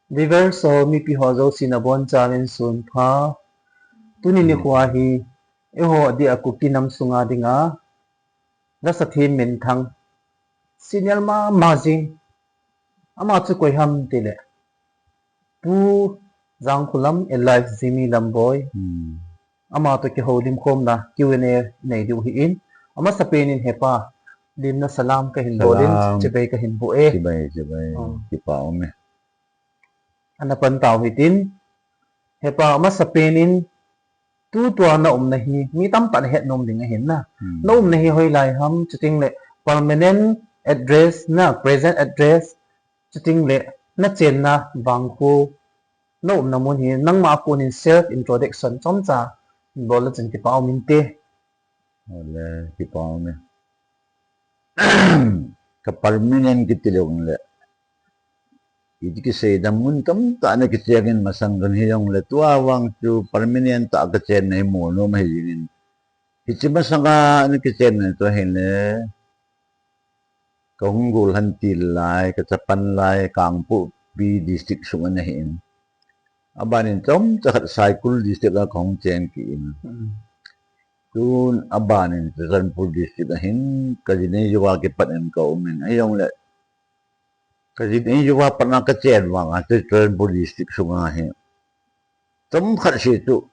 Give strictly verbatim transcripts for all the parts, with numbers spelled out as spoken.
Viewers ho, mipi ho jouse nabonchauvin sunpha. Tuni nikho hi eiho adia Kuki nam sunga dinga lasa them minthang, senior mama jing, ama chu koi ham tile Pu Jangkholam alias Jimmy Lamboi. Hmm. Ama toh kihoulim khomna Q and A nei diu ahin. Amasapen in hepa, limna salam kahin bol in, chibai kahin boh e. Chibai, chibai. Hmm. Kipa um e. Ana pan tau hitin, hepa, amasapen in tutua na umna hi mi tamtah in ahet nom ding ahin na. Hmm. Na umna hi hoilai ham, chuteng le permanent address na, present address, chuteng le na chenna vangkho, na umna mun hi nangma a konin self introduction chomcha bol le chun kipa um inte. Ole, kipa um e. Ka permanent kiti lou le, iti kisei dam mun tamtah na kicheng in masang kan hi jong le, tua vang chu permanent tah kachenna hi molnom ahi jingin. Hiche masanga na kichenna chu ahile, kahung gol lhan til lai, kachapan lai, Kangpokpi district sunga ana hin. Abanin chomcha khat Saikul district a kahung cheng kit in. Hmm. Tun abanin Churachandpur district a hin, kaji nei jouva kipat in ka um in. Ahi jong le, kaji nei jouva pat na kachen vang a, Churachandpur district sunga hi chomkhat se chu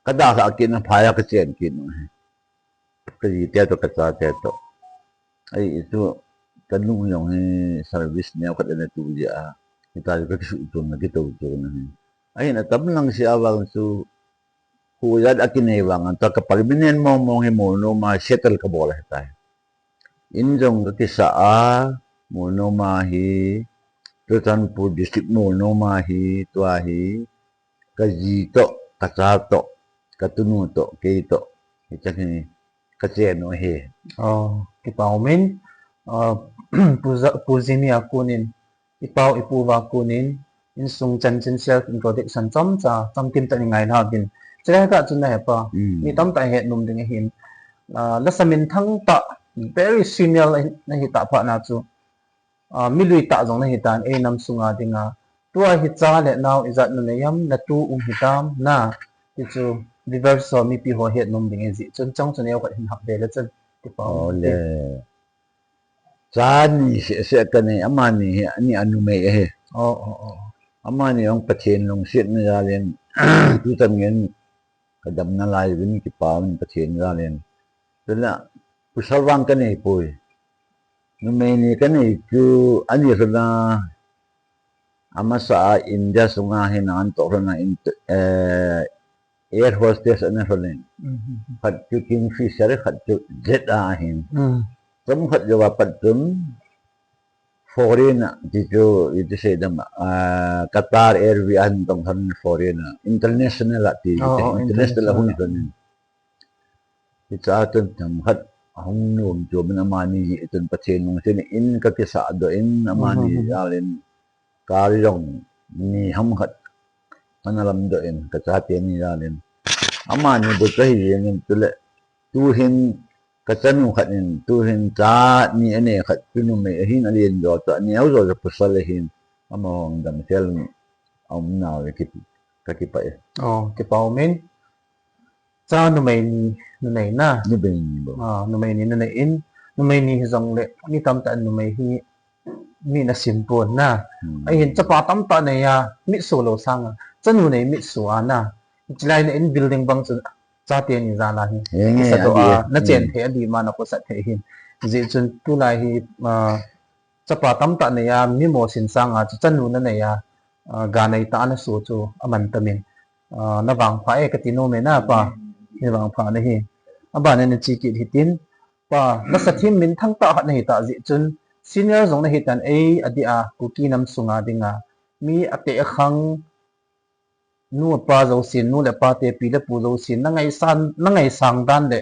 kadalhah kit na, phai a kachen kit na hi. Kaji te toh, kachate toh. Ahi chu, kanu jong hi service neo khat ana tu jeh a, hitia chu kakisuh chon na, kitou chon na hi. Ahin atam lang se a vang chu, khoja a kinei vang a, tua ka permanent mong mong hi molnom a settle kabol ahitai. In jong kakisa a, molnom a hi, Churachandpur district molnom a hi, tua hi, kaji toh, kacha toh, katunu toh, kei toh, hicheng hi kachen u ahi. Oh, kipa um in, ah, Pu Ja-, Pu Jimmy a konin, ipau ipu uva konin, insung chanchin self introduction chomcha, chamkim tah in ngai lha uvin. Chulai tah chun na hepa, hmm, mi tamtah in ahet nom ding ahin. Ah, lasa minthang tah, very senior nahi tah phat na chu, ah, milui tah jong nahi tan, ei nam sunga dinga. Tua hi cha le nao ijat nanei ham, natu um hitam na. Ti chu viewers ho, mipi ho het nom ding ahi jeh chun, chang chun eiho khat hin hap ve le chun, kipa um inte. Ole. Cha ni seh seh kanei, amani hi, ani a numei ahi. Oh, oh, oh. Amani jong Pathen lungsetna jal in, tutan ngen kadam nalai uvin, kipa um in Pathen jal in. Chule, pasal vang kanei poi. Numei ni kanei chu, ani lhon a, amasa a India sunga hin anatoh lhon a in, eh, air hostess ana lhon in. Mhm. Khat chu Kingfisher, khat chu Jet a ahin. Mm. Chomkhat jouva pat chun foreign a, ti chu, iti sei dam a, ah, Qatar Airways a hin tong lhon in foreign a. International a ti, oh, oh, international a hung lhon in. Hiche a chun themkhat ahung nom chom in amani jeh chun Pathen lungset in kakisah doh in amani, mhm, jal in car jong ni ham khat ana lam doh in kachate ni jal in. Amani bou chu ahi jeng in chule tuhin kachanu khat in tuhin cha ni anei khat chu numei ahin alen jo chu aneo jo chu pasal ahin amaho damsel in aum nau le kiti, kakipah e. Oh, kipa um in. Cha numei ni nanei na. Numei ni bou. Ah, numei ni nanei in, numei ni hijong le, mi tamtah in numei hi min asim pon na. Hmm. Ahin chapa tamtah nei a, mitso lou sanga, chanu nei mitso a na. Chulai na in building bang chu chate ni jal a hi. Henge, kisa doh a, adi, na chen, hmm, thei adi ma na khosah thei hin. Hijeh chun tulai hi, ah, chapa tamtah nei a, mi mosin sanga chu chanu nanei a, ah, ga nei tah a naso chu aman tam in. Ah, navangpha e kati nom e na pa, navangpha nahi. Aban in nache kit hitin, pa, lasa them minthang tah khat nahi tah jeh chun, senior jong nahi tan ei adia Kuki nam sunga dinga, mi ateh akhang, nu apa jousen, nu le pa te, pi le pu jousen, nangaisang, nangaisang dan le,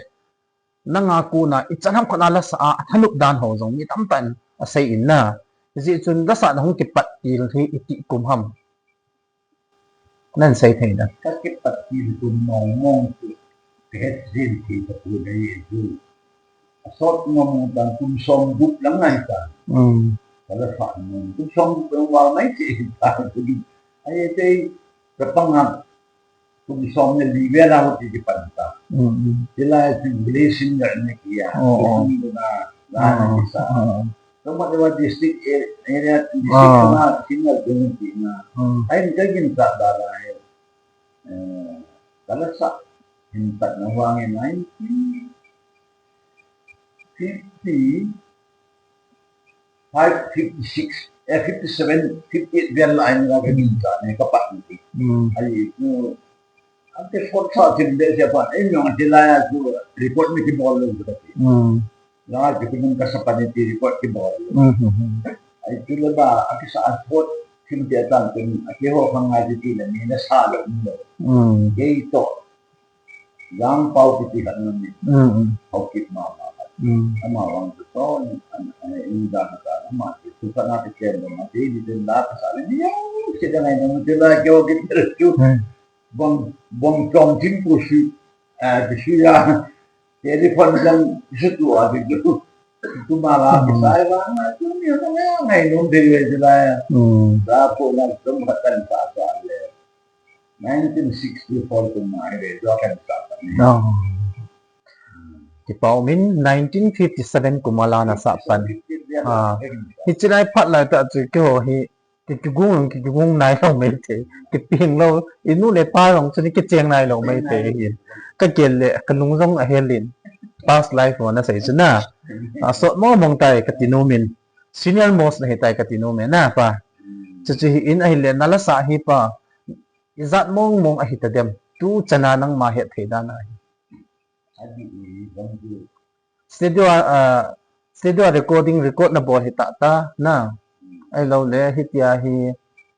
nanga kona ichan ham khat a lasa a, athanop dan ho jong mi tamtah in asei in na. Hijeh chun lasa nahung kipat til hi iti kum ham? Nan sei thei na. Ka kipat til kum mong mong chu kahet jin thei tapoi, ahi chu. Asot ngam dan kum som gup lang ahi ta. Hmm. Kala sa ni. Kum som kum wal mai che ta. Ai te ka panga kum som ni li ve la ho ti ki pan ta. Mm, mm. Ti la ti relation ga ni ki ya. Oh, oh. Kum na la na ki sa. Oh, oh. Kama de wa district a-, area district Oh. na single dun ti na. Oh. Ai ni ka gin sa da la. Eh, kala sa hin pat na wa nge nineteen fifty five, fifty-six, eh, fifty-seven, fifty-eight vel la ahi na ka min ta ne ka pat ni. Mm. Ai, no, ante phot sa thim de se pa, eh, no, ante la ya tu record ni ki bol lo ka ti. Mm. La ki tu ka sa pa ni ti record ki bol lo. Mm, mm, mm. Ai, tu le ba, a ki sa a phot thim te tan tu, a ki ho khang ai ti le ni na sa lo, lo. Mm. Kei to. Yang Pau kiti khat na ni. Mm, mm. Haokip mama khat. Mm. Ama vang chu chon, an, an, in da khat, ama chu, chu khat na ti ken do ma, ti di den da ka sa le, ni yang, se da ngai na, ti la kyo ki ter chu. Mm. Bong, bong chong thim pu si, ah, ti si ya. Telephone jang, si tu a, ti tu. Tu ma la, Mm. sai vang, tu ni, ngai, ngai, nung de, de la ya. Mm. Da ko na, tum khat kan sa, sa le. Nineteen sixty-four kum a hi ve, tua kan sa pan ni. Oh. Kipa um in nineteen fifty-seven kum a la na sa pan. Ah. Hichi lai phat lai tah chu keiho hi, ki, kigung, ki, kigung nai lo mai thei. Kiping lo, i nu le pa jong chu ni kicheng nai lo mai thei hi. Ka gel le, ka nung jong a hel in. Past life ho na sei chu na. Ah, sot mong mong tai ka ti nom in. Senior most na hi tai ka ti nom in na pa. Chu chu hi in ahile na la sa hi pa. Ijat mong mong ahi ta dem. Tu chana nangma het thei dan ahi. Adi i bang di. Studio a, ah, studio a recording record na bol hi ta ta na. Ai lo le hitia hi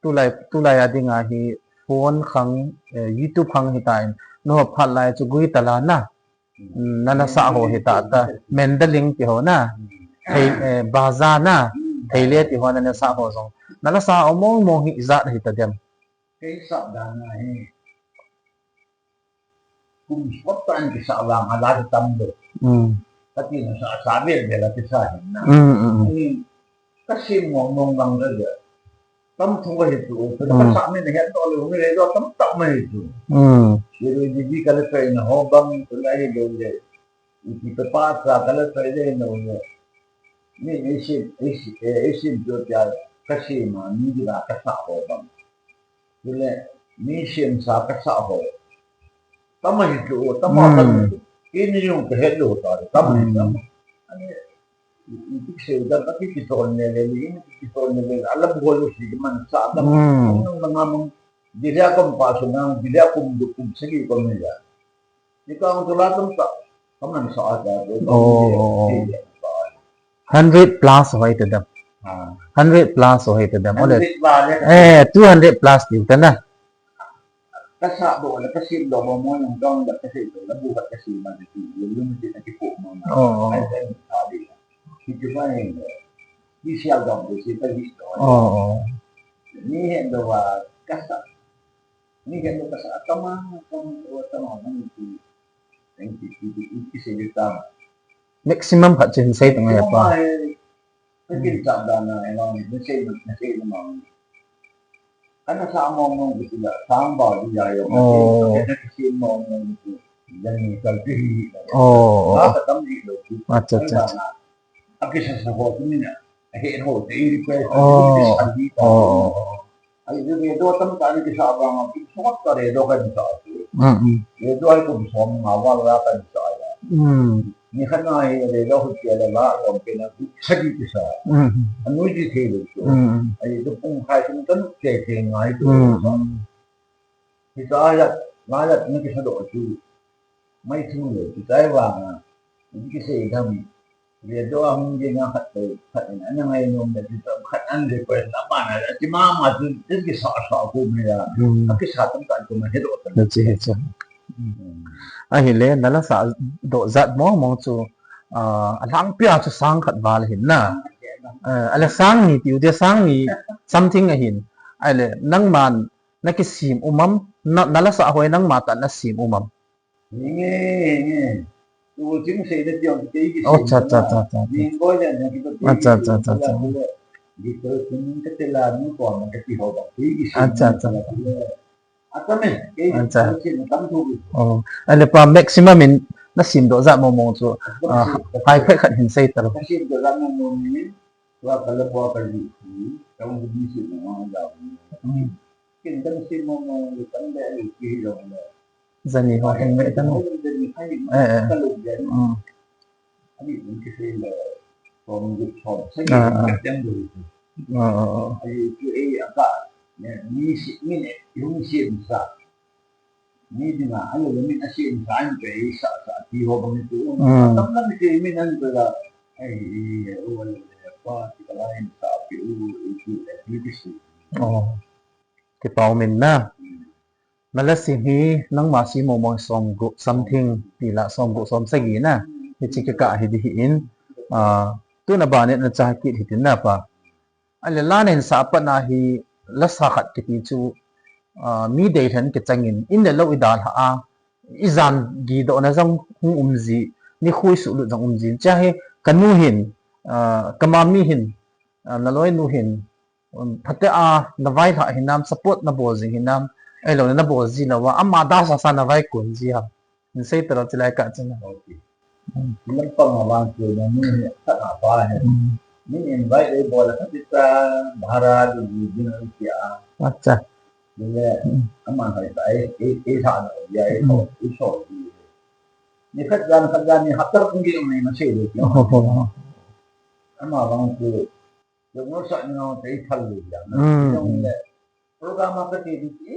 tulai, tulai a ding a hi phone khang, eh, YouTube khang hi ta in. No phat lai chu gui ta la na. Mm, na la sa ho hi ta ta. Mendaling ti ho na. Thei, eh, baza na. Thei le ti ho na la sa ho jong. Na la sa ho mong mong hi ijat hi ta dem. Kei sap dan a hi. Kum sot tan kisa vang a la tam lo. Mm. Kati na sa, sa vel vel a kisa hin na. Mm, mm, mm. Ni kasi mong mong lang le. Tam thong ka hi tu. Ka Mm. sa mi na het to lo mi le do tam tam ma hi tu. Mm. Ye lo di di ka le pe na ho bang tu la hi lo le. Iti pe pa sa ka le pe le no le. Ni ni si, ni si, eh, ni si tu tia kasi ma ni di la ka sa ho bang. Tule, mi siam sa ka sa ho. Tama hi tu, tama Hmm. kan tu. Ini yung ka het lo ta, tama hi Hmm. tama. Ani, i, i, ti se da ka ki ki ton le le, ini ki ki ton le le, ala bu lo si man sa da. Hmm. Ang nang mga mang, di dia kom pa so nang, di dia kum du kum sagi kom ni ya. Ni ka ang tu la tam ta, kaman sa a ta tu. Oh, oh, oh. Hundred plus ho hi ta dem. Ah. Hundred plus ho hi ta dem. Ole. Hundred plus le. Eh, two hundred plus ti ta na. Ka sa do le, ka sim do mo mo yung dong le, ka sim do le, bu ka sim ma ti, yung yung ti na ki pu mo na. Oh, oh. Ai, ai, sa di. Ki ti ba ni. Ki sial dong de si ka di do. Oh, oh. Ni he do wa, ka sa. Ni he do ka sa, tama, tama, tama, tama, ni ti. Ni ti, ti, ti, ti, ti, se di tama. Maximum khat chu hin sei ta ngai a pa. Tuma, eh, ka kin chap dan a, eh, mang, na sei, na sei, na mang. Kana sa mong mong kiti la, sang ba di ya yo, Oh. Kana kasi mong mong kiti, yan ni kalpi hi. Oh, oh. Ba ka tam di lo ki. Acha, acha, acha. Kana, a kisa sa ho tu ni na, a he ho, te i request, Oh. Kisa di ta. Oh, oh, oh. Ai, redo tam ta ni kisa ba nga, kum som ta redo kan sa. Mm, mm. Redo ai kum som nga wal la kan sa ya. Mm. Ni khan ai redo hu tia la la, rom pe na, sagi kisa. Mm, mm. Anu ji the lo so. Mm, mm. Ai, to pung khai kum kan ke ke ngai to. Mm, mm. Kisa ya, la ya, ni kisa do chu. Mai thu le, ti tai vang a, ti kisei dam, le do a hung ding a khat le, khat in, ana ngai nom le, ti tam khat an le, ko na ma na, ti ma ma tu, ti kisa sa ko me ya, Hmm. a kisa tam tan ko me he do tan. He chi, he chi. Hmm. Ahile, na la sa do jat mong mong chu, ah, a lang pia chu sang khat val hin na. Eh, a la sang ni, ti u dia sang ni, something a hin. Ahile, nangman, na kisim um am, na, na la sa hoi nangma ta na sim um am. Nge, nge. Tu chim sei na tiang kei ki Oh, sei cha, na cha, la. Cha, cha, cha. Ning koi na na ki to Acha, kei acha, acha, acha. Kule. Guitar tuning ka ti la, nu ko ma ka ti ho ba. Ti i sin Acha, acha. Acha me, kei Acha. Ka sin tam thu. Oh, ale pa maximum in na sim doh ja mo mo chu. Ka Ah, sim, ka hai sim. Phai khat hin sei ta lo. Ka sim doh ja mo mo ni. Tua ka le po ka li. Ka mo ni si mo mo ja. Hmm. Kin ka sim mo mo ni kan de ni ki lo. Jani ho heng ve tang. Eh, eh. Mm. Ah, ah. Ah, ah, ah. Mm. Oh. Kipa umin na. Na la sim hi nangma sim mo mo som gup something ti la som gup som sagi na. Hichi ka ka hi di hi in. Ah, tu na ba ne na cha kit hi tin na pa. Ale la nen sa pa na hi la sa khat kiti chu, ah, mi dei lhen ke changin in le lo i dal ha a. I jan gi do na jong hung um ji. Ni khui su lu jong um ji. Cha hi ka nu hin, ah, ka ma mi hin, ah, na loi nu hin, Um, phatea na vai lha hinam, support na bol jing hinam, ahilou le na bol ji lou a, ama da sa sa na vai kun ji ham. Hin sei ta lou chilai ka chun. Okay. Mm. Lam pang a vang chu na nu hi khat a pa hi. Mm. Min invite ei bol a khat ta bhara du ji din a kia. Acha. Ni le Mm. ama hai ta ei, ei, ei tha na ya ei Mm. so, ei so ji. Ni khat jan, khat jan ni hapta kung ki ni ma sei le. Oh, oh, oh. Ama vang chu Jong sa ni ngau te thal lu ya na. Mm. Jong le. Program a ka ti ti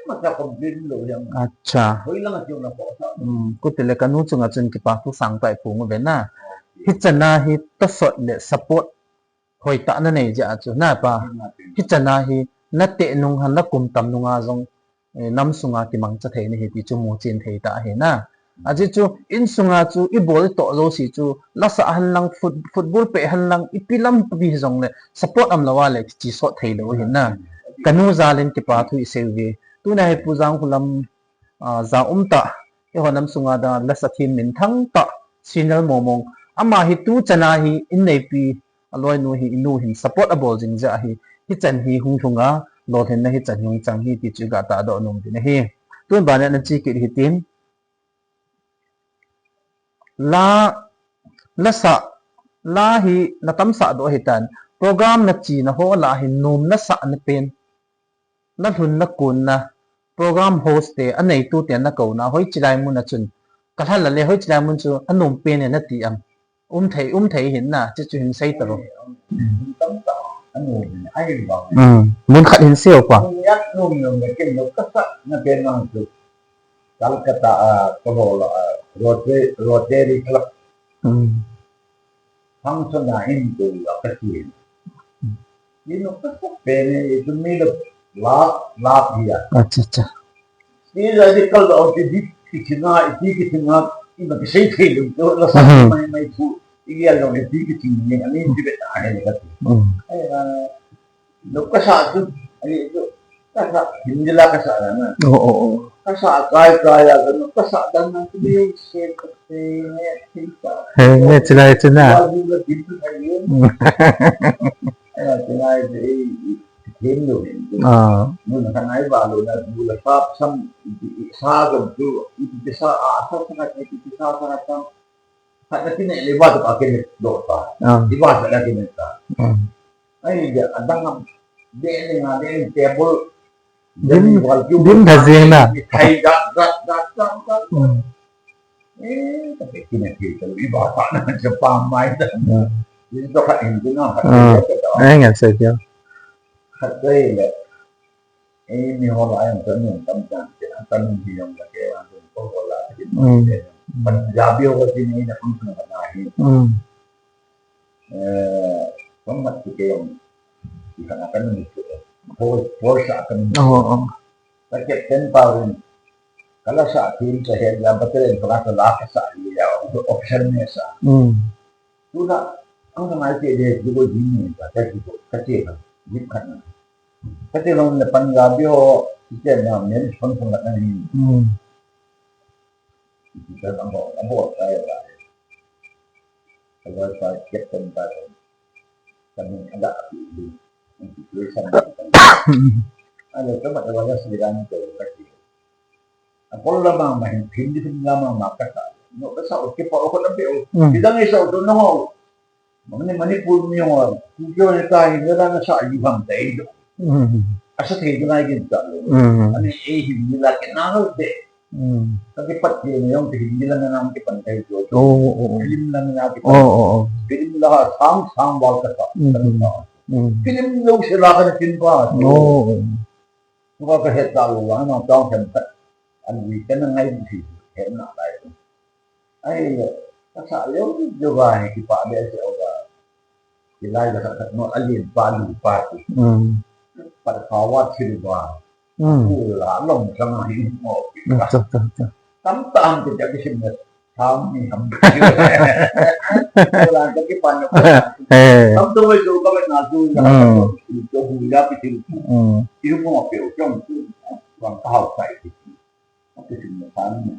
ma ka complain lo yang. Acha. Hoi lang a ti na ko sa. Mm. Ku ti le ka nu chunga chun kipa thu sang tai pu ngu ve na. Hi chana hi ta sot le support hoi ta na nei ja chu na pa. Hi chana hi na te nung han na kum tam nunga jong eh, nam sunga kimangcha thei na hi ti chu mu chin thei ta hi na. Aji chu in sunga chu i bol i to jo si chu la sa han lang foot-, football pe han lang i pi lam pi jong le support am lawa le chi sot thei lo hi na. Ka nu jal in kipa thu i sei ve. Tu na hi Pu Jang Hu Lam, ah, ja um ta. I ho nam sunga da la sa thim min thang ta. Sinal momong. Ama hi tu chana hi in nei pi a loi nu hi, i nu hin support a bol jing ja hi, hi chan hi hung lhung a, lolhin na hi chan hung chang hi ti chu ga ta do nung din hi. Tun ba na chi kit hi tin. La, la sa, la hi na tam sa do hi tan. Program na chi na ho la hi num na sa na pen. Na lhun na kun na program host te a nei tu te na ko na hoi chilai mun a chun ka hlan la le hoi chilai mun chu a num pen e na ti am um thei um thei hin na chi chu hin sei ta lo. Mm. Mun khat hin sei o pa. Calcutta, ah, Rotary, Rotary Club. Mm. Function a in ko la ka ti. Ni no ka sa pe ne, e tu mi lo la, la pia. Acha, acha. Ni la di kal da o ti di ki ti na, ti ki ti na, i ma ki sei thei lo, to la sa Mhm. mai, mai pu, i ya lo ni ti ki ti ni, ani ti be ta he ka ti. Mm. Ai, ah, Lo kasa tu, ani tu, kasa, Hindi la kasa la na. Oo, oo. Kasa kai kai la, no kasa dan na tu, se, se, ne, se, sa. He, ne, chila, chila. Wa ju la din tu thai yin. Mm. Ai, chila, eh, eh, Hindi, Hindi. Ah. No na kanai ba lo na, ju la pap sam, i, i, sa jo tu, i, i, sa, a, sa, sa, sa, i, i, sa, sa, sa. Khat na kine le ba tu ka kine do ta. Ah. I ba sa na kine ta. Ah. Ai, dia adang am. Dia ni nga, dia ni table. Din, din da jeng na. Thai da, da, da, da, da. Hmm. Eh, ta kine ke ta, i ba ta na, sa pa mai ta. Hmm. Din to khat in, din na khat. Ah. Ai, ngan sa kya. Khat dai le. Eh, mi ho la yang kan yang tam jang, kan yang di yang la ke, yang ko ho la ke. Hmm. Punjabi ho di ni na pun na hi. Hmm. Eh, kamat tu ke yang di kan akan ni tu. Ho, ho sa kan. Oh, oh. Ka captain pa rin. Kala sa team sa he ya battle pa ka la sa ya option ne sa. Hmm. Tuna, ang ngai te de, di ko di ni, ka, ka di ko, ka te ka, di ka na. Ka te long na Punjabi ho, di te na, men son son na ni. Hmm. Di ka na ho, abo, ka ya la. Ka la sa, captain ka. Kamin ada ati di. Ang situation na ito. Ano, kamat na wala sa ilan ito, kasi. Ang polo lamang, mahin, hindi ko lamang makasa. No, kasi ako, kipa ako lang, pero, Mm. Kita nga sa ulo, no, Mani, Manipur mi yung, ah, kung yun, eh, tayo, wala na sa ayuhang tayo. Mm. Asa tayo, doon ay ginta. Mm. Ano, eh, hindi lang kinahal, de. Mm. Kasi pati yun, yung hindi lang na naman kipantay ko. Oo, oo, oo. Film lang na kita. Oo, oo, oo. Film lahat, sang, sang, wal ka sa. Mm. Ano sa? Mm. Film daw sila ka na film pa. Oo, oo. Kung ka kahit tao lang, ang tao siyempre, ang weekend na ngayon, si, kaya na tayo. Ai, kasa leo, Jehovah hi kipa be se oga. Kilai da khat no alin pa lu pa ti. Mm. Pat kawat silva. Mm. Ula long sang hi mo. Mm, ta, ta, ta. Tam tam ti ja kisim na. Tam ni ham. Ula ka kipan na. Eh. Tam to mai so ka na tu na. Mm. To hu ya pi ti. Mm. Iu mo pe o jong tu. Wang ka hau sai ti. Kisim na tam ni.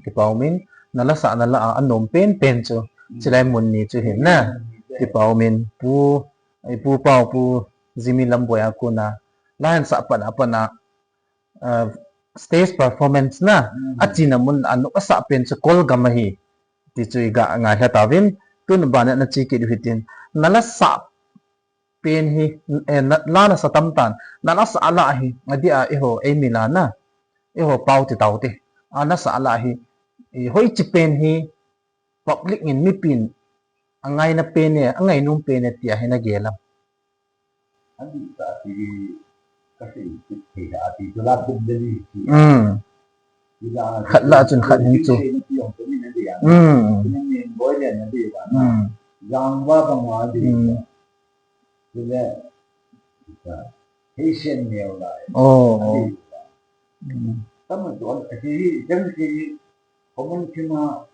Kipa umin, na la sah na la a, anom penpen chu, Mm. chilai mun ni chu hin na. Mm. Kipa umin, Pu, ai, Pu Pau, Pu Jimmy Lamboi a kona, la hin sah pat a pat a, ah, stage performance na, Mm. achena mun a nop asah pen chu Kolgam ahi, ti chu iga ngailha tauvin, tun bana na che kit u hitin, na la sah pen hi, eh, na, la na sa tam tan, na la sah la hi, adeh a eiho, eimi la na, eiho pau ti tau te, a na sah la hi, eh, hoiche pen hi, public in mipin, angaina pen e, angainom pen e, tia hi na gel am. Ani ta ti, kasi ti, ti, ati, tu la kum de ni, ti. Mm. Ti la, Khat la chun khat hin chu. Ti, ti, ti, ti, ti, ti, ti, Mm. Ti, ni, ni, boi le na ti, ba, na. Mm. Jangva banga ti. Mm. Chule, ka, Haitian neo lai. Oh, oh. Ati. Mm. Tama tu, ati, jang ti, common thing a,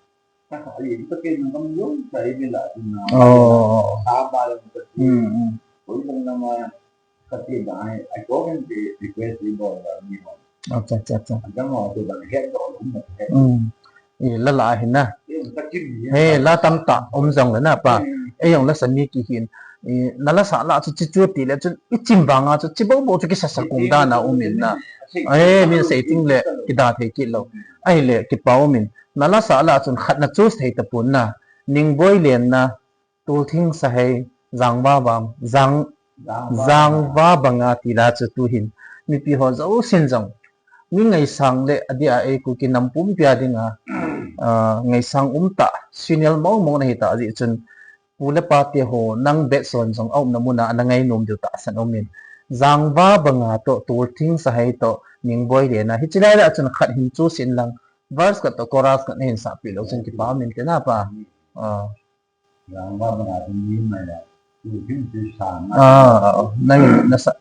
ta ka, ali, ta ke na kam yo, ta i la, na. Oh, oh, oh. Sa ba, ta ti. Mm, mm. Koi lang na ma, ka ti ba, ai, ai, ko kan ti, request i bol la, ni ho. Acha, acha, acha. Ang mo, tu ba, he, do, um, he. Mm. Eh, la la hin na. Eh, ka kim ni. He, la tamtah um jong le na pa. Mm. Ei jong la sa mi kihin. Eh, na la sah la chu chi chu ti le chun i chim vanga chu chi bo bo chu kisa sa kum dan a um in na. Eh, min sei ting le kida thei kit lou. Ahile kipa um in. Na la sah la chun khat na choose thei tapon na. Ningboi Len na. Tolthing Sahei, Jangva bang, Jang, Jangva banga ti la chu tu hin. Mipi ho jousen jong. Mi ngaisang le, adeh a ei Kuki nam pumpi a dinga, ah, ngaisang um tah, senior mong mong na hi tah jeh chun, pu le pa te ho, nang batch hon jong, a umna mun a, ana ngainom diu tahsan um in. Jangva banga toh, Tolthing Sahei toh, Ningboi Len a. Hiche lai lah chun khat hin choose in lang, verse khat toh, chorus khat na hin sah peh lou chun kipa um inte na pa. Ah. Jangva banga tu ni mai la. Tu hin tu sa ma. Ah, ah, ah. Na, na sa.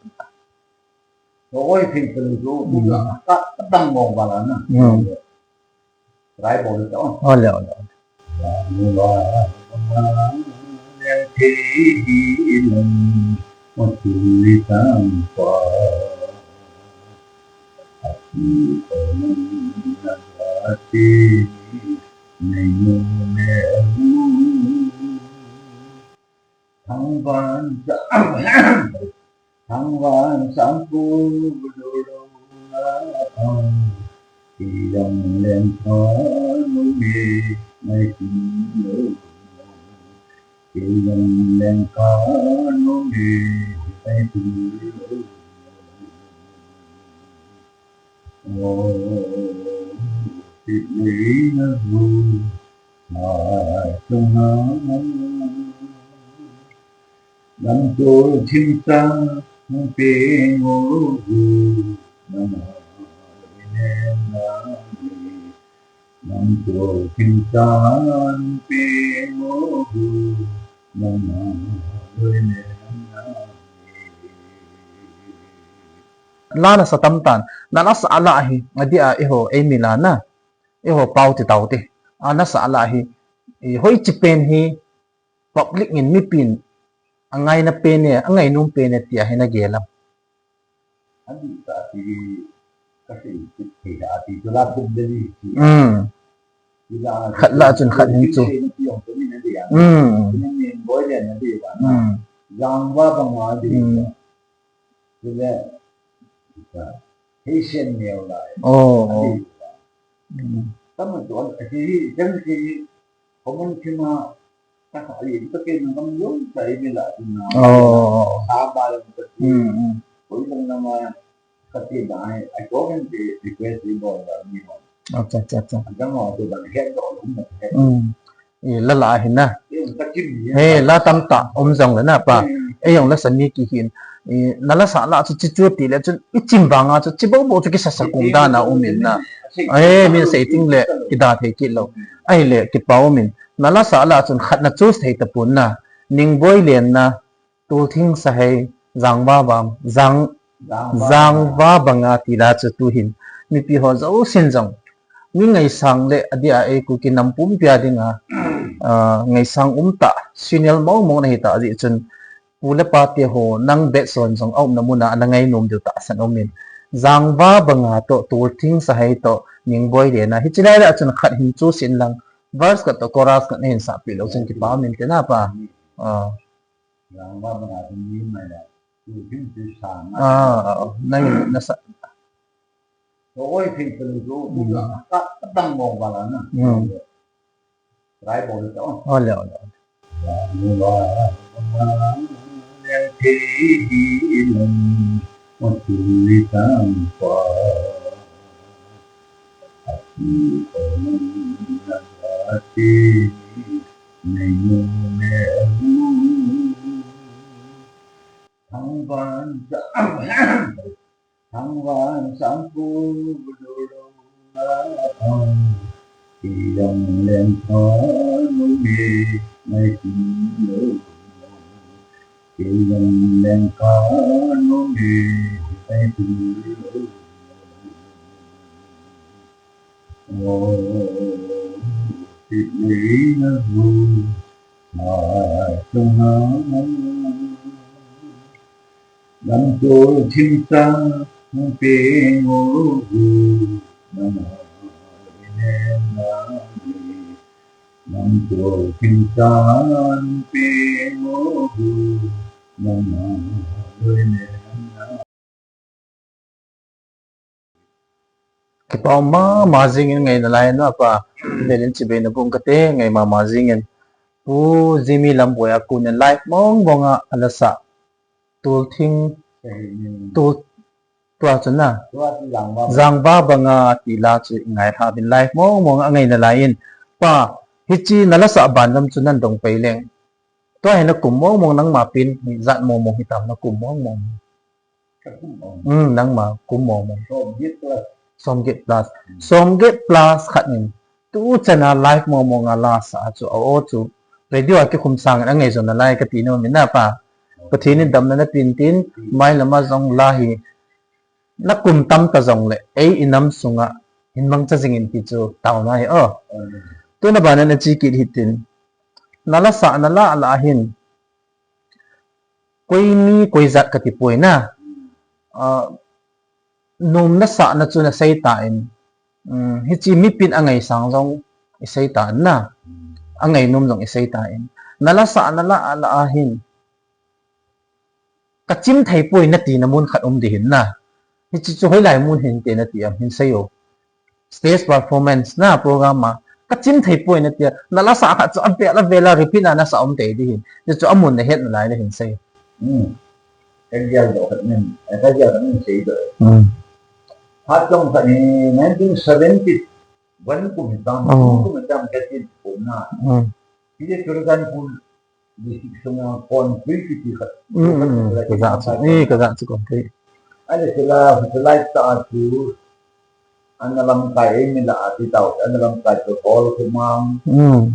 To oi phi pelu tu, tu la, ka, ka dang mo ba la na. Hmm. Try bo le to. Ole, ole, ole. Jangva banga le thi hi lam, mo tu li tam pa. La na sa tam tan, na la sa a la hi, adeh a eiho, eimi la na, eiho pau ti tau te, a na sa a la hi, i hoiche pen hi, public in mipin, angaina pen e, angainom pen e, tia hi na gel am. Ani ta ti, kasi, ti, ti, ati, tu la kum de ni, ti. Mm. Ti la, Khat la chun khat hin chu. Ti, ti, ti, ti, ti, Hmm. Tuni Ningboi Lenna ding vang. Hmm. Jangva Banga ding. Hmm. Chule, Heisen Neolai. Oh, oh. Ding vang. Hmm. Tama tuan, aki hi, jang ki hi, common theme a, ta ka hi, ta ke nang kam yong, ta hi mi la, tu na. Oh. Sa ba yong ta ki. Hmm, hmm. Koi lang na ma, Kati dan, I go and they request the ball, uh, you know. Acha, acha, acha. Ang tama, to dan, head ball, um, head. Hmm. Eh, la la hin na. Eh, um, kati ni, eh. He, la tamtah, um jong le na pa. Hmm. Eh, jong la sa mi kihin. Eh, na la sa la chu chi chu ti le chu, i chim banga chu, chi bo bo chu kisa sa kum dan a um in na. Eh, min sei ting le, kida thei kit lou. Ahile, kipa um in. Na la sa la chun khat na choose thei tapon na. Ningboi Lenna, Tulthing Sahei, Jangva Bang, Jang, Jangva Banga ti la chu tuhin. Mipi ho jousen jong. Mi ngaisang le, adia ei Kuki nam pumpi a dinga, ah, ngaisang um tah, senior mong mong na hi tah jeh chun, pu le pa te ho, nang batch hon jong, a umna mun a, ana ngainom diu tahsan um in. Jangva Banga toh, Tulthing Sahei toh, Ningboi Lenna. Hichi lai la chun khat hin choose in lang, verse khat toh, chorus khat na hin sahpi lou chun kipa um in te na pa. Ah. Jangva Banga chu mi mai la, Tulthing chu sa na. Ah, ah, ah. Nang na sa. Oi, thing chu lu chu, hmm, ka, ka tang mo ba la na. Hmm. Try bol le ta. Ole, ole. Jangva Banga le thi hi lum, o chu li tang pa. Lamtol thim sa hung peng o gu, nang a inem na ni. Lamtol thim sa hung peng o gu, nang a inem na. Kipa um mama jingin ngai nalai na pa. Velin chibai na bung kate ngai mama jingin. Pu Jimmy Lamboi a kunin live mong mong a ala sa. Tulthing. Tul, tua chu na. Jangva Banga ti la chu ngai ha bin live mong mong a ngai nalai in. Pa, hichi na la sa ban lam chu nan dong pai leng. Tua hi na kum mong mong nangma pin, jat mong mong hitam na kum mong mong. Ka kum mong. Hmm, nangma kum mong mong. Som get plus. Som get plus. Hmm. Som get plus khat nin. Tu chana live mong mong a la sa chu a o chu. Radio a kikhum sang a ngai jo nalai kati nom in na pa. Pathen in damna na pin tin, mai lama jong la hi. Na kum tam ta jong le, ei i nam sunga, hin mangcha jingin ti chu taona hi o. Hmm. Tuna bana na chi kit hitin. Na la sa na la la hin. Koi mi, koi jat kati poi na. Ah, nom na sa na chu na sei ta in. Um, hichi mipin a ngaisang jong i sei ta in na. A ngainom jong i sei ta in. Na la sa na la la a hin. Ka chim thei poi na ti na mun khat um di hin na. Hichi chu hoilai mun hin te na ti am hin sei o. Stage performance na program a. Ka chim thei poi na ti a. Na la sa khat chu a vel a vel a repeat na na sa um te di hin. Chu chu a mun na het nalai le hin sei. Hmm. Ka gel do khat nin. Ka gel khat nin sei do. Hmm. Ha chong khat ni nineteen seventy one kum tam. Oh. Kum tam ka tin kum na. Hmm. Hi chu kan kum District sunga Konpui kiti khat. Mm, mm, mm. Ka ja chu. Eh, ka ja chu Konpui. Ahile sila, sila ta chu. Ana lamkai ei mi la ati tau. Ana lamkai chu Hall Kumang. Mm.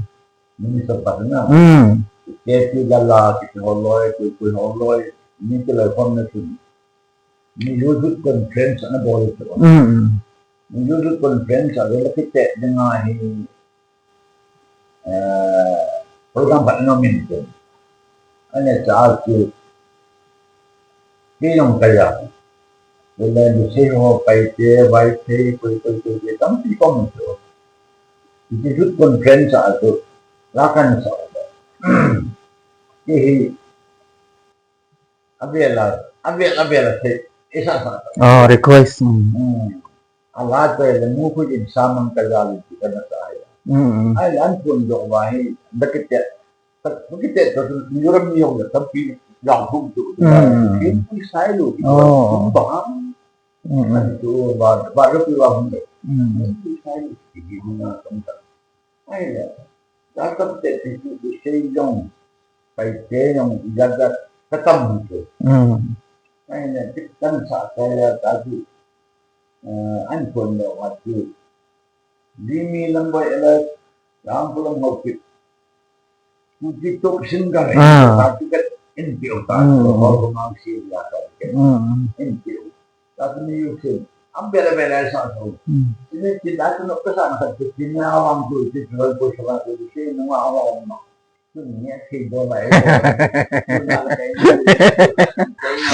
Minister pa na. Mm. K P Lala, kiti Holoi, Kui Kui Holoi. Ni kila kon na chu. Mizo Youth Conference ana bol chu. Mm, mm. Mizo Youth Conference a vela kite dinga hi, eh, program pat ana min chu. Ana cha chu. Kei jong ka ja. Vela Lusei ho, Paite, Vaiphei, koi, koi, koi, koi, tampi kom chu. Mizo Youth Conference a chu. La kan sa. Kei hi, avel a, avel, avel a thei, isa sa. Oh, request. Mm. Hmm. Ala to le mu khu din sa mang ka jal in ti ka na sa ya. Mm, mm. Ai, an phun doh uva hi, da kiti, da kiti to, Mizoram mi jong le tampi jal phun tu. Mm, mm, mm. Kin pi sai lo, oh, ba. Mm, mm. Ani tu ba, ba ro pi ba hung de. Mm, mm. Pi sai lo, pi hung na tam ta. Ai le, da tam te ti tu, tu sei jong, pai te jong, ya da ka tam tu. Mm. Ai le, ti kan sa ka ya ta tu. Eh, an phun le wa tu. Limi Lambai L S, Lampulam Haokip. Kuki top singer, ah, ta tu ka in piu ta, mm, tu, mm, ho ko mang si ya ta ke. Mm, mm. In piu. Ta tu ni yu sin. Am bela bela sa so. Mm. Ini kita tu no pesan sa tu, ini awang tu, itu jual ko sa tu, ini awang ma. Tu ni ya si do la e. Tu na la kai.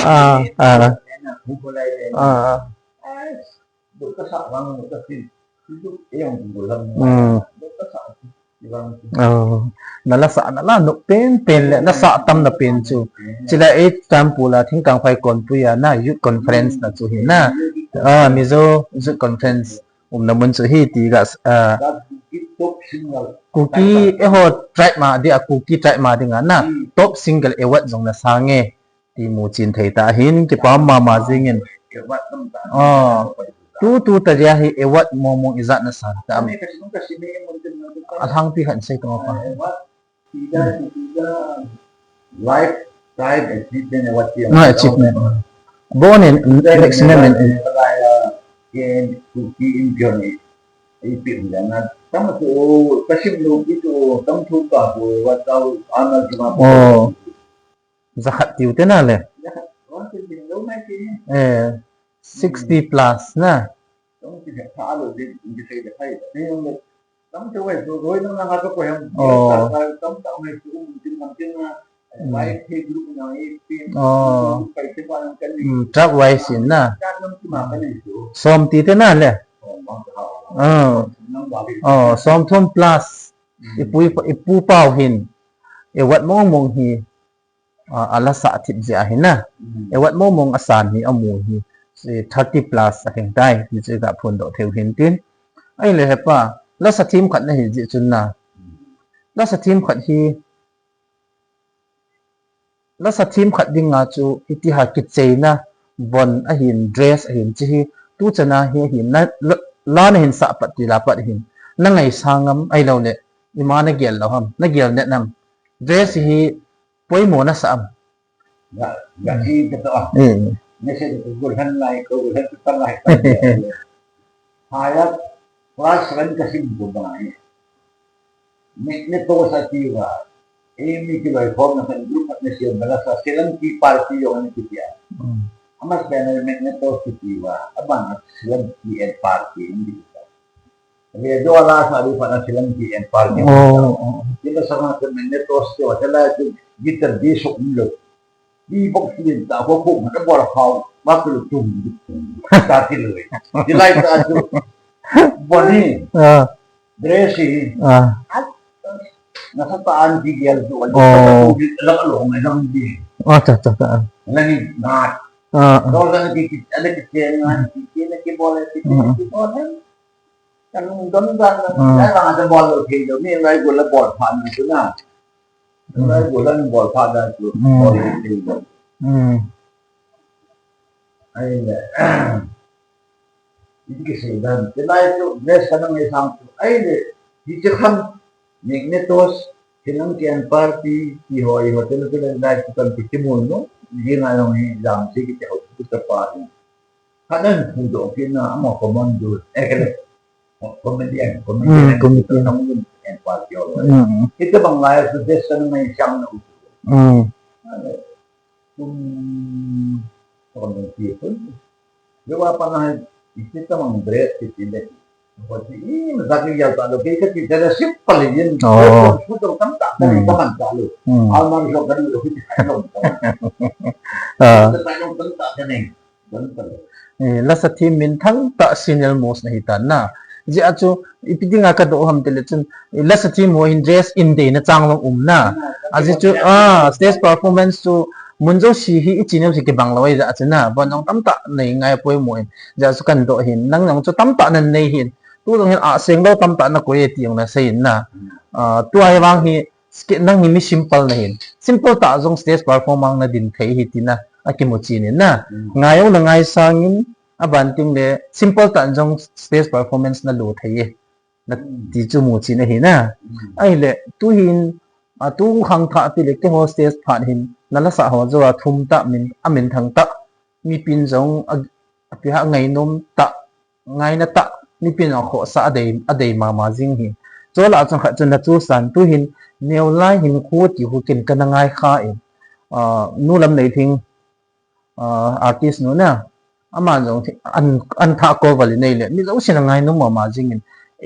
Ah, ah. Ena, hu ko la e. Ah, ah. Eh, Doktor Saklang, doktor Sin. Itu yang bulan. Hmm. Doktor Saklang. Oh. Na la sa, na la no pen pen le, na sa tam na pen chu. Chila e tam pu la, Thingkangphai Konpui a na youth conference na chu hi na. Ah, Mizo Youth Conference. Um na mun chu hi ti ga, ah, Kuki e ho tribe ma di a, Kuki tribe ma di nga na. Hmm. Top single award jong na sa nge. Ti mu chin thei ta hin, kipa mama jingin. Oh, tu, tu ta dia hi award mong mong ijat na san ta am. A lhangpi khat sei tong pa. Lifetime achievement award ti. No achievement. Bon in maximum in. Ken Kuki in Johnny. Ipi na tam tu, kasim lo pi tu, tam tu ka tu, award tau, ana jima. Oh. Jakhat tiu te na le. Jakhat, wan te din lo mai te. Eh, sixty plus na. Tong ti pha lo din, in ti sai de phai. Ni yong le. Tam te wai so roi na na ka ko hem. Oh. Tam ta mai su um tin nam tin na. Wai te group na e pin. Oh. Pai te pa nang kan ni. Hmm, track wise in na. Track nam ti ma kan ni su. Som ti te na le. Som bang ta. Oh. Nam ba bi. Oh, som thum plus. Hmm. Ipu, ipu pau hin. Award mong mong hi. Ah, a la sa thip jeh ahi na. Hmm. Award mong mong a san hi, a mu hi. Si thirty plus a theng tai, ti chu ga phun doh theu hin tin. Ai le hepa, la sa thim khat na hi jeh chun na. Hmm. La sa thim khat hi, la sa thim khat ding a chu, hiti ha kicheina, von ahin, dress ahin, chi hi, tu chana hi ahin, na, la, la na hin sa pat ti la pat hin. Na ngai sa ngam, ai lo le, ima na gel lo ham, na gel net nam. Dress hi, Poimo na sa am. Ga, ga, hmm, si ka to, ah. Hmm. Message ko gulhan lai, ko gulhan ko lai. Haya class seven ka sim ko ba ni. Ni, ni ko sa ti ba. E mi ki lai form na kan group na siya bala sa silang ki party yung ni ki ya. Hmm. Amas ba na ni to ki ba. Aban na silang ki party ni ki. Ve, do ala sa di pa na silang ki en party. Oh, oh. Kita sama ke mene tos ke wala ke guitar di sok lo. Di box din ta ko ko na bol khau. Ba ko tum. Ta ti lo. Di lai ta tu. Boni. Ah. Dressy. Ah. Na sa ta an di gel tu. Oh. La lo ngai dang di. Ah, ta, ta, ta. Lagi na. Ah, ah. Do la di ki, ala ki chen na ki, ki na ki bol ki, ki bol. Kan don dan na, hmm, lai vang a bol lo thei lo, mi lai gol la bol pha na tu na. Hmm. Lai gol la bol pha na tu, hmm, bol lo thei lo. Hmm. Ai le. Iti ki sei dan, ti lai tu, dress ka nang ei sang tu. Ai le, ti che kham, nik ne tos, ti nang ki an party, ti ho, i hotel tu le lai tu kan ti ki mun no, di na nong hi jam si ki te ho, tu ta pa ni. Khat nan phudoh kit na, amaho commando, eh, kele, comedian, comedian, hmm, comedian. Comedian and party all right. Hmm. Ita bang lai, so this one may siyang na uso. Hmm. Ano, kung, comedy pun. Di ba pa na, iti ta mang dress, iti le. Pati, ih, masakit ya talo, kaya ka kita na simple yun. Oo. Photo, photo, kanta, kanta, hmm, kanta, kanta, lo. Hmm. Alman so, kanta, lo, kanta, kanta. Ah. Kanta, kanta, kanta. Eh, la sa thim minthang tah senior most na hi tan na. Ajeh chu, ipi dinga kadoh ham tile chun, lasa team ho hin dress in deina chang jong um na. Ajeh chu, ah, stage performance chu, mun jouse hi i chin jouse kibang lou ahi jeh chu na. Von jong tamtah nei ngai poimo in. Ajeh chu kadoh hin, nang jong chu tamtah nanei hin. Tu jong hin, ah, seng lou tamtah nakoi e ti jong nasei in na. Ah, tua hi vang hi, ske-, nang hi mi simple nahin. Simple tah jong stage performance nadin thei hi tina, akimu chen in na. Ngai jong nangai sangin, aban tengle, simple tah jong stage performance nalo thei e. Nati chu mu chen ahi na. Ahile, tuhin, atu khangthah tile, keiho stage phat hin, nalasa ho joh a thum tah min, amin thang tah. Mipin jong, a, api ha ngainom tah. Ngaina tah, mipin jong khohsah adei, adei mama jing hi. Chule chun khat chun nachusan tuhin, Neolai Hinkho ti khu ken kana ngai kha in, ah, Nu Lamneilhing, ah, artist nu na, aman jong thi-, an, an thah cover le nei le, mi jousen angainom mama jing in,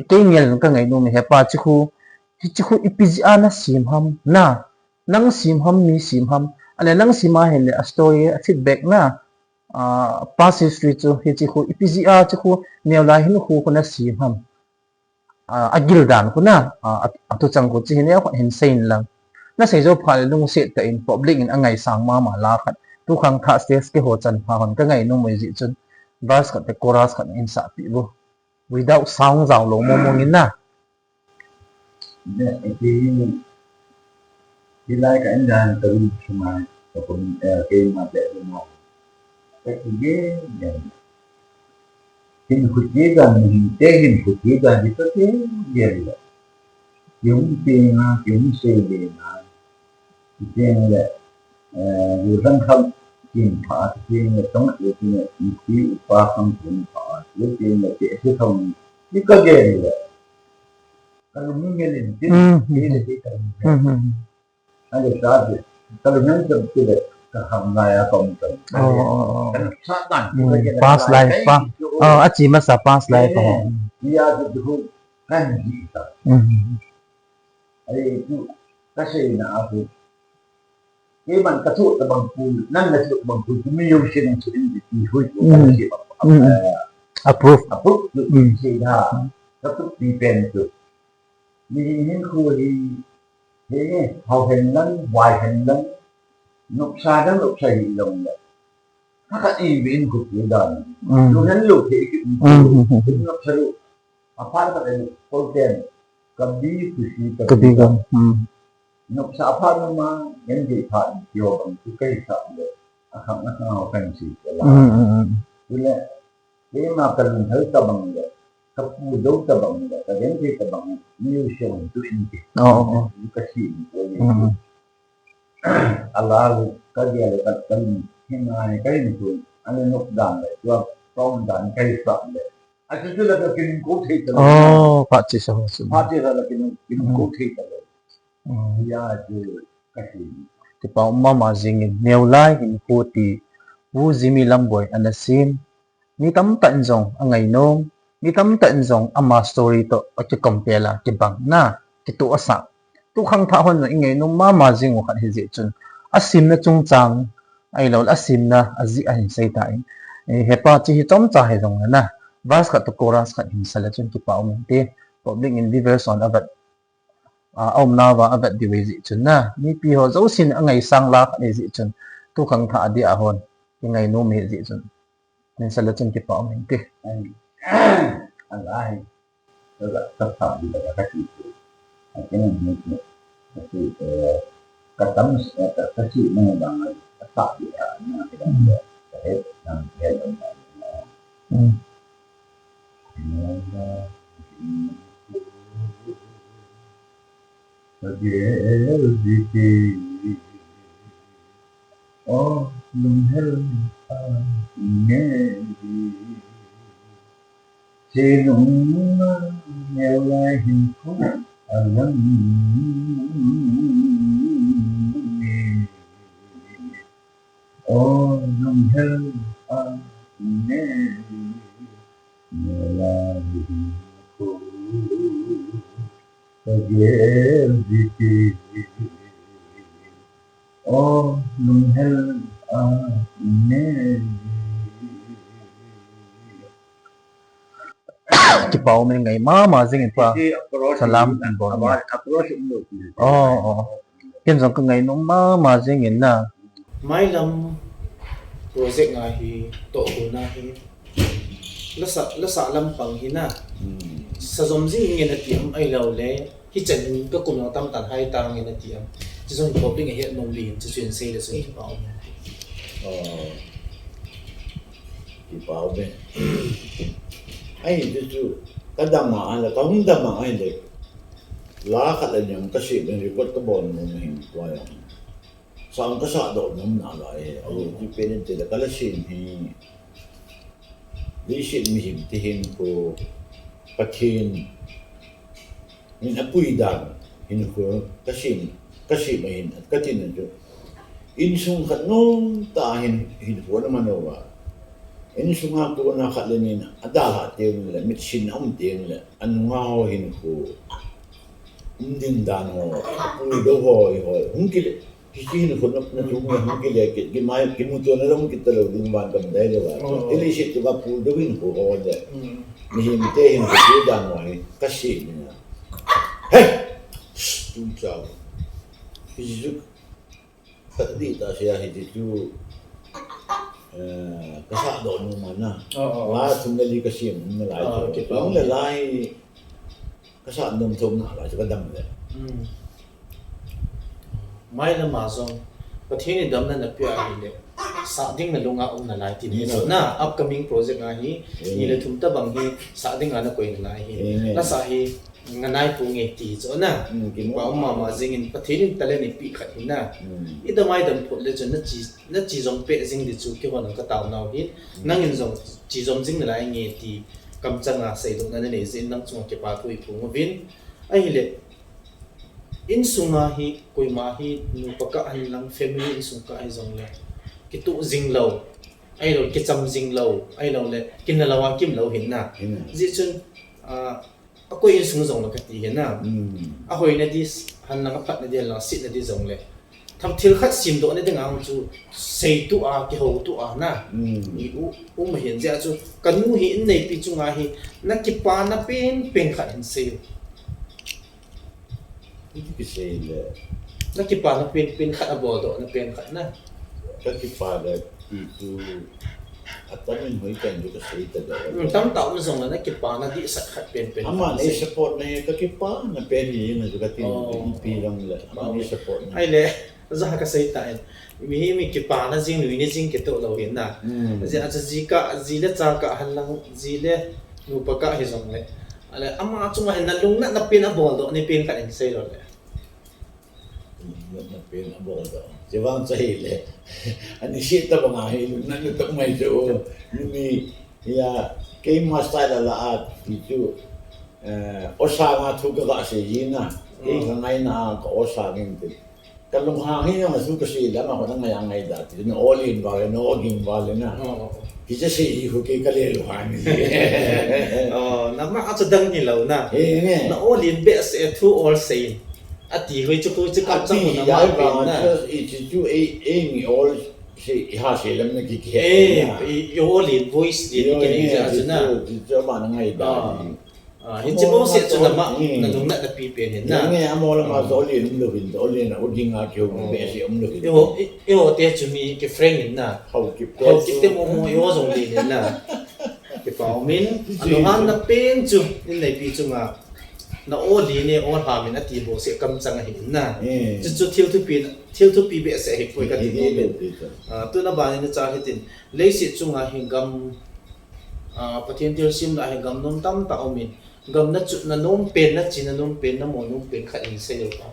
kei ngel in kangainom e, hepa chi khu, hichi khu ipi jeh a nasem ham, na, nang sem ham, mi sem ham, ale nang sem ahile, a story, a feedback na, ah, past history chu, hichi khu, ipi jeh a chu khu, Neolai Hinkho khu nasem ham. Ah, agil dan khu na, ah, a, atuchang khu chu hi neo khat hin seiyin lang. Nasei jou phat le lungset tah in public in angaisang mama la khat. Tu khangthah stage keiho chan pha hon kangainom e jeh chun. Verse khat le chorus khat in sahpeh vo. Without sound jao lou mong mong in na. Hilai ka in dan ka lung sung a, ka kum, eh, keima beh lung a. Ka kigel gel. Hinkho ti dan, hinte hinkho ti dan, hi ka kigel gel. Kihung ti na, kihung sei le na. Kihung le, eh, yu ran kham kin pha, kihung le tong le kihung le, ipi upa kham kin pha, kihung le te se thong, hi ka kigel gel. Ka lung ngel in tin, mm, mm, ti le ti ka lung ngel. Mm, mm. Ani sa ti, ka lung ngel tin ti le, ka ham ngai a kom kan. Oh, oh, oh. Ka lung sa dan, mm, ka lung ngel past life, pa. Oh, achi masa past life, eh, oh. Ni a tu tu kan ji ta. Mm. Ai tu, ka sei na a tu. Keiman ka chu tabang pu, nang na chu tabang pu, tu mi yo shin chu in ti hui tu, mm, ka sei ba. Mm. Eh, approve. Approve tu, mm, sei da. Ka tu ti pen tu. Mihem hinkho hi, he nge, hao hen lang, vai hen lang, nopsa dang nopsa hi long le. Hakhat i ve in khu ti dan. Mm. Lu hen lu the i ki, mm, mm, mm, mm, nopsa lu. Aphat khat le, kol ten, kabhi khushi kabhi gham. Kabhi gham. Mm. Nopsa aphat ma, ngen de phat, yo bang tu kai sa le. Akhang akhang ho kan si le. Mm, mm, mm. Tu le, Keima ka lunghel tabang le, ka pu jou tabang le, ka genthei tabang le, mi u shong tu in ti. Oh, oh, oh. Ka si in ko ni. Mm. Ala lu, ka dia le ka, ka lung, hinga ni ka in tu, ale nok dan le, tua, tong dan ka i sa le. A chu chu le ka kin ko thei ta le. Oh, pa chi sa ho su. Pa chi sa le kin, kin ko thei ta le. Mm. Ya chu ka si. Kipa um mama jing in Neolai Hinkho ti, Pu Jimmy Lamboi ana sem. Mi tamtah in jong angainom, mi tamtah in jong ama story toh akicompare a kibang na, kitoh asah. Tu khangthah hon jong ingainom mama jing u khat hi jeh chun. Asemna chungchang, ahilou le asemna ajeh a hin sei ta in. Eh, hepa chi hi chomcha hi jong le na. Verse khat to chorus khat hin sa le chun kipa um in ti. Public in viewers hon avet, ah, aumna uva avet diu ahi jeh chun na. Mipi ho jousen angaisang la khat ahi jeh chun. Tu khangthah a dia hon. Ingainom ahi jeh chun. Min sa le chun kipa um in ti. Ai. Alai. Ka, ka, ka sa bi ka ka ti tu. A ken ni tu. Ka ti, eh, ka tam, eh, ka, ka si na bang ai. Ka sa bi a na ka dang le. Ka he, dang he dang. Mm. Ka gel ji ti. O lunghel a nge ji. Chelung a Neolai Hinkho a lang e. O lunghel a nge, Neolai Hinkho ka gel ji ti. O lunghel a nge. Kipa umin, ngai mama jingin pa. Salam kin bol. Oh, oh. Ken jong ka ngainom mama jingin na. Mailam project nga hi, tohgon a hi. Lasa, lasa lampang hi na. Hmm. Sa jom jing nge nati am ahilou le. Hichan hin ka kum jong tamtah hai tang nge nati am. Chu jong hi public a het nom li hin chu chu in sei le chu kipa um. Oh. Kipa um e. Ai, chu chu. Ka dam a, ala, ka hung dam a, ai le. La khat le nyam ka si, record ka bol nom hin tua jong. Sang ka sah doh nom nalai, a ti pen in ti la ka la sin hi. Leiset mihem te hinkho, Pathen in apui dan hinkho ka sin, ka sin ma hin, ka tin chu. Insung khat nom tah hin, hinkho na man uva. Insung a kona khat le ni na, adalha teng le, mitsin um teng le, anunga ho hinkho. Um din dan ho, apui doh ho, ho, hung kile. Hiche hinkho na, na tu na hung kile, ki, ki mai, ki mutu na lam kita lou ding ban kam dai lou. Oh. Ili si tu ka pu do hinkho ho de. Mm. Mihem te hinkho tu dan ho hi, ka si ni na. Hey! Tu chao. Hiche chu, ka di ta sia hiche chu, eh, ka sa do nu mana. Oh, oh. Wa thum le li ka si na lai. Oh, chu. Kipa um le lai. Ka sa nom thum nalai chu ka dam le. Hmm. Mailam a jong, Pathen in damna na pia ahile, sa ding na lunga um nalai ti ni. Ni na. Chu na, upcoming project nga hi, ni le thum tabang hi, sa ding a na koi nalai hi. Ni. Lasa hi, nga nai pu nge ti chu na. Hmm, kimu. Kipa um mama jingin, Pathen in talent in pi khat hi na. Hmm. I dam a i dam phot le chu na chi, na chi jom pe jing di chu kihon ka tao nau hi. Hmm. Nangin jom chi jom jing nalai nge ti. Kamchang a seidohna nanei jeh in nang chunga kipa thu iphong uvin. Ahile, insung a hi, koima hi, nupa kah hen lang, family insung kah hi jongle, kitoh jing lou, ahilou, kicham jing lou, ahilou le, kinah lou a kim lou hin na. Hin. Jeh chun, ah, akoi insung jongle kati hin na. Hmm. Ahoina di, hen lang aphatna di, hen lang asitna di jongle. Tham thil khat simdoh na ding a hung chu, seitu a, kihoutu a na. Hmm. I u, um ahin jeh a chu, ka nu hi in neipi chunga hi, na kipana penpen khat hin sei u. Iti kisei le. Na kipana penpen khat a boldoh na pen khat na. Ka kipana pi chu, atam in hoi kan ju ka sei ta da. Hmm, tamtah um jongle na kipana dihsah khat penpen khat sei. Aman ei support na hi ka kipana pen hi na ju ka tin. Oh. Ipi jongle. Aman ei support na. Ahile. Ajeh a ka sei ta in. Mi hi mi kipana jing, nuina jing kitoh lou hin na. Hmm. Ajeh a chu ji kah, ji le cha kah hen lang, ji le nupa kah hi jongle. Ale, ama chunga hin na lungnatna pen a boldoh ni pen khat in sei lou le. Lungnatna pen a boldoh. Chu vang chu ahile. Ani si ta banga hi lungnatna tah mai chu. Ni mi, ya, keima style a la a ti chu. Eh, o sanga thu ka ga sei ji na. Kei ka ngaina a ka o sangin ti. Ka lunghang hi na ma su ka sei le ama ko na ngai a ngai da ti na o lin ba le na o ging ba le na. Oh, oh, oh. Kicha sei hi ko kei ka le lunghang ni. Oh, na ma a chu dang ni lou na. He nge. Na o lin behseh thu ol sei. Ati hoi chu ko chu ka chang na ma ya ba na. Chu i chu chu ei, ei mi ol sei, i ha sei lam na ki ki. Eh, na. I, i o lin voice lin. Yo, ki ni nge, ja chu na. Chu, chu ma na ngai da. Ah. Ah, hiche bou seh chu na ma, hmm, na lungnatna pi pen hin na. Nge, amo lama, hmm, jo lin um lou vin, jo lin a, o ding a kihou, hmm, behseh um lou vin. Eiho, i, eiho te chu mi ki frank in na. Haokip te chu. Haokip te mo mo, eiho jong lin in na. Kipa umin, alunghang na pen chu, in neipi chunga. Na o lin e, o lham in ati bou seh kamchang ahi in na. Hmm. Chu chu thil thupi, thil thupi behseh ahi poi ka ti nom in. Hmm. Ah, tuna ban in na cha hitin. Leiset chunga hi gam, ah, Pathen thilsem lah hi gam nom tamtah um in, gam na chutna nom pen, na china nom pen, na mo nom pen khat in sei o pa.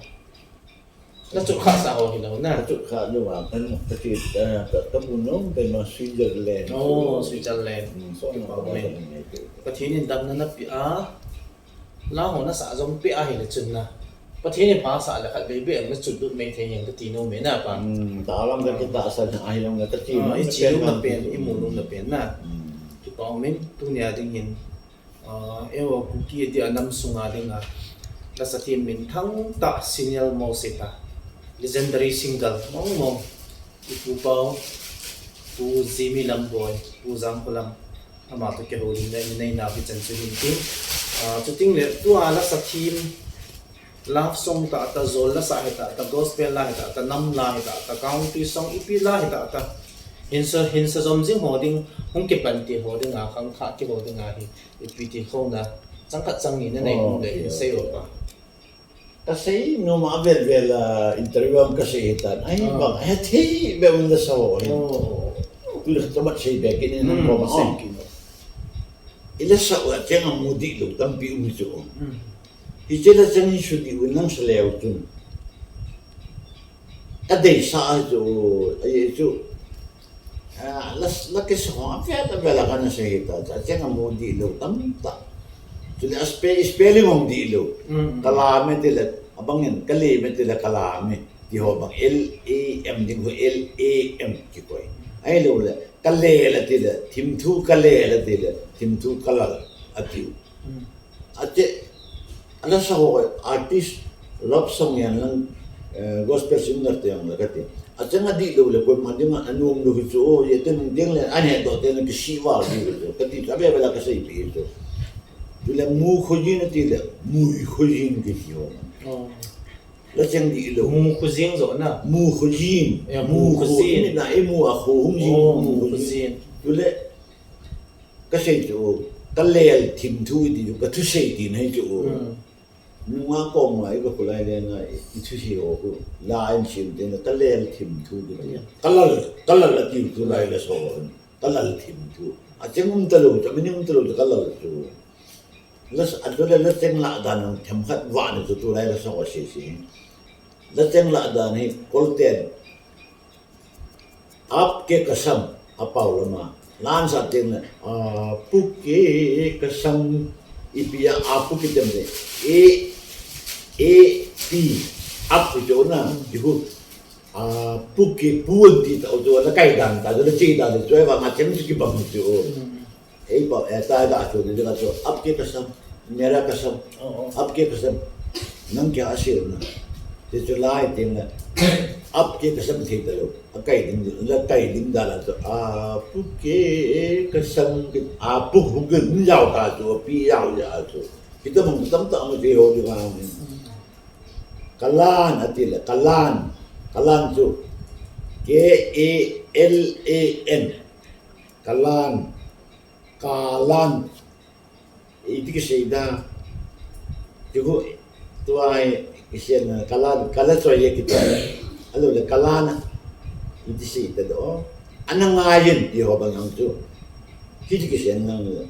Na chut khah sah ho hilou na. Ka chut khah lou a, ka, ka chi, ah, ka, ka mu nom pen ma Switzerland. Oh, Switzerland. Hmm, so kipa umin. Pathen in damna na pe a. La ho na sa jong pe ahile chun na. Pathen in pha sah le khat vei beh na chut lut mai thei hen ka ti nom e na pa. Hmm, ta lam ka, hmm, kitahsan ahi lam na ka ti, ah, nom i na chi pen nom na ma pen, ti. I mu nom na pen na. Hmm. Kipa umin tunia ding hin. Ah, eiho Kuki dia nam sunga dinga. Lasa them minthang tah Senial Mosita. Legendary singer mong mong. I pu pau, Pu Jimmy Lamboi, Pu Jangkholam. Ama toh kihoulimna i neina hi chan chu hin tin. Ah, chuting le tua lasa theme, love song tah tah, jol lasa hi tah tah, gospel la hi tah tah, nam la hi tah tah, country song ipi la hi tah tah. Hinsa, hinsa jom jing ho ding, hung kipan ti ho ding a, khangthah kiho ding a hi, ipi ti ho na, chang khat chang ni na nei Oh, le, okay, sei okay. Lo pa. Ka sei nom a vel vel a interview am ka sei hitan. Ai, Ah. bang, he thei be un da sa ho hin. Oh. Kul ka mat sei be kin in Hmm, ko ma sei on. Kin. I la sa u a cheng a mu di lo tampi um chu. Hmm. Hiche la cheng hi su di u nang sa leu chun. Ka deisah a chu, a ye chu, ah, la, la kisa ho, a vel, a vel a kana sei hita, a cheng a mu di lo, tam ta. Chule a spe-, spelling hong di lo. Mm. Ka la me ti le, a bang in, ka le me ti le, ka la me. Ti ho bang, L A M ding ho, L A M ki koi. Ai lo le, ka le la ti le, thim thu ka le la ti le, thim thu ka la la, a ti u. Mm. Ache, ala sa ho artist, love song yan lang, eh, gospel singer te yang la kati. Ache nga di lo le, koima ding a, anom lo hi chu, o, ye te nung ding le, ane do te na kisi wa di lo chu. Kati, ka be be la ka sei pi chu. Tu le mu kho yin ati le, mu kho yin ki ti ho. Oh. La cheng di lo. Mu kho yin zo na. Mu kho yin. Ya, mu kho yin. Mu kho yin. Ni na e mu a kho hung yin, Oh, mu mu kho kho yin. yin. Tu le, Ka sei chu, ka lel thim thu i ti chu, ka thusei ti na hi chu. Hmm. Nunga kom ngai ka khulai le na i thusei ho khu, la in sim te na, ka lel thim thu ti na. Ka lal, ka lal a ti thu lai la so, ka lal thim thu. A cheng um ta lo, cha min um ta lo, ka lal chu. La s-, a chu le la cheng la dan themkhat va na chu tu lai la so se se. La cheng la dan hi kol ten. Aap ke kasam, a pau lama. Lan sa teng le, aap ke kasam, ipi a, aap ke tem le. A, A, P, aap ke jo na, Hmm. ihu. Aap ke puan ti ta, jo la kai dan ta, jo la chi dan, jo va ma chem ki bang jo. Hmm. Ei pa, eh, ta da chu, ni ka chu, aap ke kasam, mera kasam, Oh, oh. aap ke kasam, nang kya asir na. Te chu lai teng le, aap ke kasam thei ta lo, a kai ding, la kai ding da la chu, aap ke kasam, aap hu ke, ni yao ta chu, pi yao ya chu. Kita mong tam ta mo thei ho di ka. Kalan ati le, kalan, kalan chu, K A L A N, kalan. Kalan. Iti kisei da. Tihu, tua hi, kisei na, kalan, kalan choi ye kita. Alo le kalan. Iti sei ta do. Ana ngai yin, ti ho bang ang chu. Kiti kisei nang le.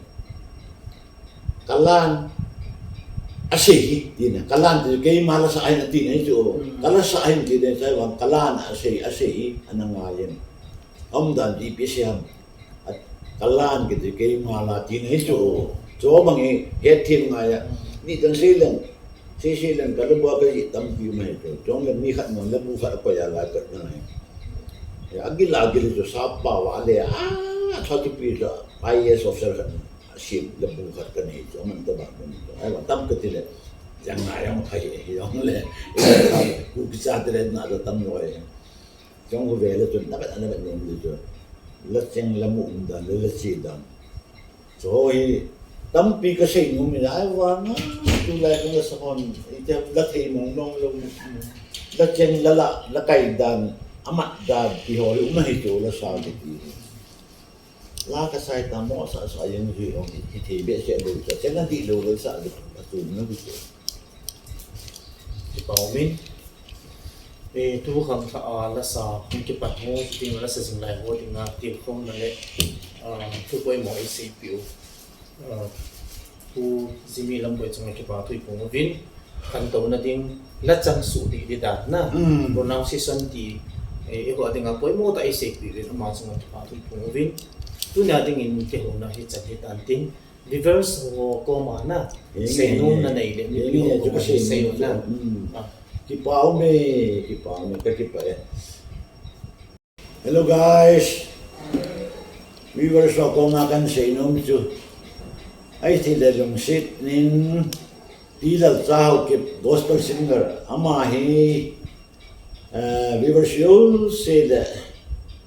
Kalan. Asei hi, ti na. Kalan ti keima la sa hin ti na chu. Mm. Kala sa hin ti na sa bang kalan asei, asei hi, ana ngai yin. Om dan ti pi siam. At kalan kiti keima la ti na hi chu. Chu bang hi, het thim ngai a. Ni tan sei leng. Sei sei leng ka le bua ka ji tampi mai chu. Chong le mi khat non le bu khat ko ya la ka na. Ya, agil agil chu sa pa wa le. Ah, sa tu pi chu. I A S officer khat. Sim le bu khat ka nei chu. Man ta ba. Ai wa tam ka ti le. Yang ngai yang phai, yang le. Ku ki sa ti le na ta tam lo ai. Chong ko ve le chun, na bet, na bet nom le chun. La cheng la mu um dan, la, la chi dan. Chu hi, tampi ka sei nom le, ai wa na, tu lai ka la sa hon, i te la thei mong mong lo. La cheng la la, la kai dan, a mat dan, ti ho hi um hi chu la sa ti ti. La ka sai ta mo sa sa yang hi ong hi thei be se lo sa, se na di lo lo sa lo, a tu na di se. Kipa um in. E, tu khangthah a la sa, hung kipan ho, chuting la sa jing lai ho, ding a, tilkhouna le, a, thu poimo i sei piu. A, Pu Jimmy Lamboi chunga kipa thu i pung uvin. Khantouna ding la chang suh dih dih dan na. Mm. Pronunciation ti, eh, eiho a dinga poimo tah i seipi uvin ama chunga kipa thu i pung uvin. Tunia dingin kihouna hi chan hi tan tin. Viewers ho koma na. Enge, seinom enge. Na nei le, enge, mipi ho enge, koma chu sei nom na. Mm. Ah. Kipa ume, kipa ume, ka kipa e. Hello guys. Viewers ho koma kan seinom chu. Ahi thei le lungset in Pi Lalchahao Kip gospel singer. Ama hi, eh, viewers jouse le,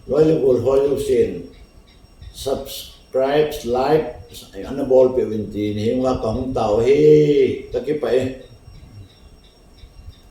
loi le gol ho jousen. Subs-, subscribe, like, ana bolpeh uvin tin, hiche a kahung tao hi, kakipah e.